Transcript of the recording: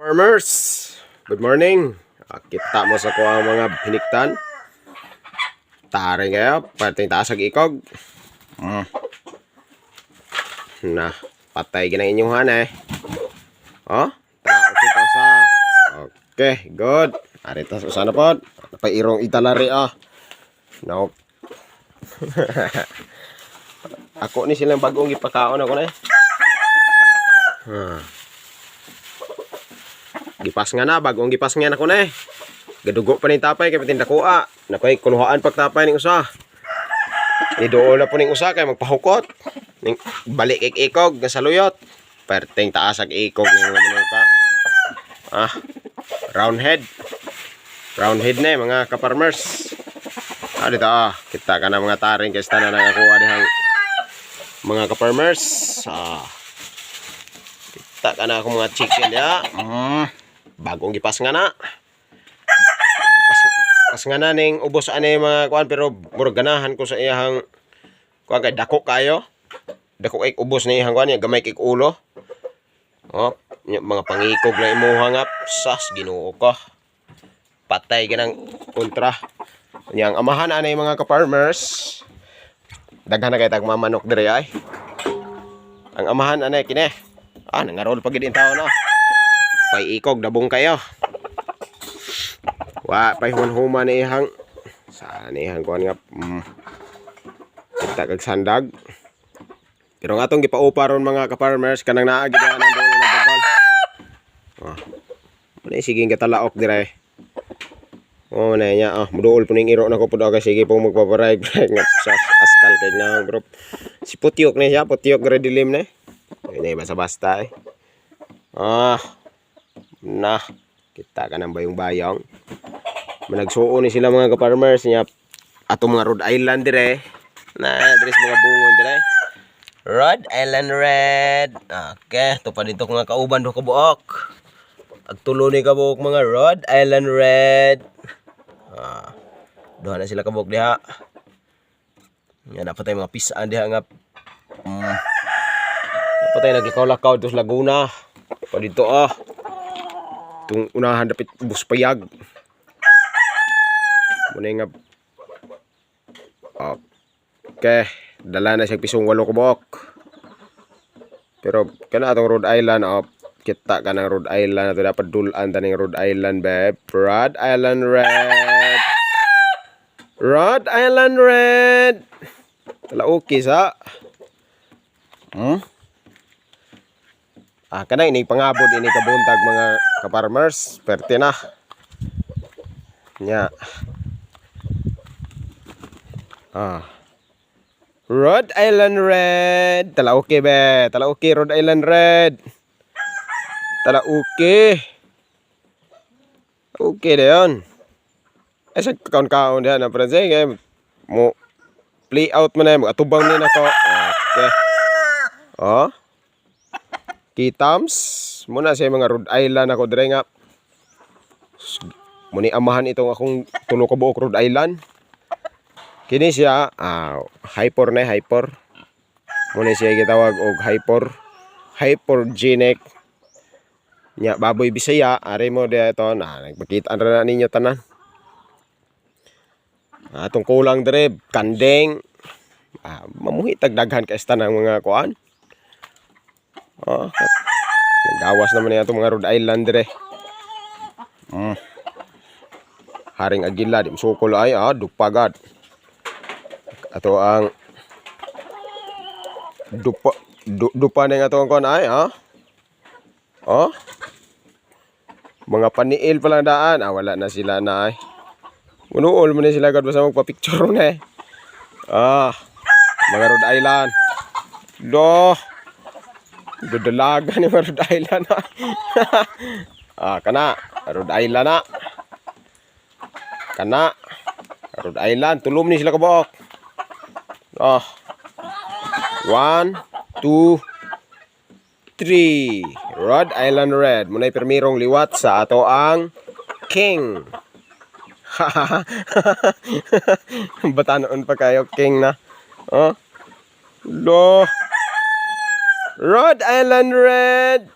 Farmers, good morning. Ah, kita mo sa ko ang mga hiniktan. Tari kayo, perting taas ag ikog. Na, patay ginang inyong hana eh. Oh, ta, okay pa sa. Okay, good. Ari ta sa na pod. Pairong italari ah. No. Ako ni silang bagong gipakaon ako na eh. Gipas nga na, bagong gipas nga na ko na eh. Gadugo pa ni tapay kay patin dakuha. Napay kunuhaan pagtapay ning usa. Ni dool na po ning usa kay magpahukot. Ning balik ik ikog nga saluyot. Perting taas ag ikog ning mga manuka. Ah, round head. Round head na eh, mga ka-farmers. Ah, dito ah. Kita ka na mga taring kay tanan ang ako dihang mga ka-farmers. Ah. Kita ka na ako mga chicken ya. Bagong gipas nga na. Pas nga na ning ubos ani mga kuan, pero murag ganahan ko sa iyahang kuan kay dako kayo. Dako kay ubos ni iyahang kuan niya, gamay kay ulo. Oh, nya, mga pangikog na imuha nga sas Ginoo ko. Patay ganang kontra. Nya ang amahan ani mga ka-farmers. Daghan na kay tag mamanok dire ay. Ang amahan ani kini. Ah, nangarol pa gid tao no. Pay ikog dabong kayo. Wa pay hunhuma ni ihang sa ni ihang kuan nga kita kag sandag. Pero nga atong gipaupa ron mga ka-farmers kanang naa gid ang doon ng bagol. Oh. Muna sige katalaok dire. Oh, na niya ah, muduol po ning iro nako pud kay sige pong magpaparay nga sa askal kay nga group. Si Putyok na siya, Putyok gre dilim na. Ini basta basta eh. Ah. Na, kita ka ng bayong-bayong. Managsuo ni sila mga ka-farmers niya atong mga Rhode Island dire. Na dire sa mga bungon dire. Rhode Island Red. Okay, to pa dito nga kauban do kabuok. Agtulo ni kabuok mga Rhode Island Red. Ah. Duha na sila kabuok diha. Nga dapat ay mga pisaan diha nga dapat ay naglakaw-lakaw dito sa Laguna. Pa dito ah. Itong unahan dapat bus payag. Muna nga. Okay, dala na siya pisong 8 kabuok. Pero kana atong Rhode Island oh, kita ka ng Rhode Island ato dapat dulan taning Rhode Island babe. Rhode Island Red. Rhode Island Red. Tala okay sa. Ah, kana ini pangabot ini kabuntag mga ka-farmers, perte na. Nya. Ah. Rhode Island Red. Tala okay be. Tala okay Rhode Island Red. Tala okay. Okay na yun. Ay sa kaon-kaon diha na Francis kay mo play out man na atubang ni nako. Okay. Oh. Kitams muna sa mga Rhode Island ako dire nga. Muni amahan itong akong tulo ka buok Rhode Island. Kini siya, ah, hyper na hyper. Muna siya gitawag og hyper hypergenic. Nya baboy Bisaya, ari mo di ito na nagpakita ra na ninyo tanan. Ah, atong kulang dire kanding. Ah, mamuhi tag daghan kay ng mga kuan. Oh, nagawas naman niya itong mga Rhode Island dire. Haring Agila, di sukol ay, ah, dupagad. Ato ang dupa dupa na nga atong kuan ay, ah. Oh. Mga paniil pa lang daan. Ah, wala na sila na ay. Munuol mo na sila gad basta magpa-picture na eh. Ah, mga Rhode Island. Do. Dudalaga ni mga Rhode Island. Ah, kana. Rhode Island na. Kana. Rhode Island. Tulom ni sila kabuok. Oh. One, two, three. Rhode Island Red. Muna'y permirong liwat sa ato ang King. Batanon pa kayo, King na. Oh. Lo. Rhode Island Red.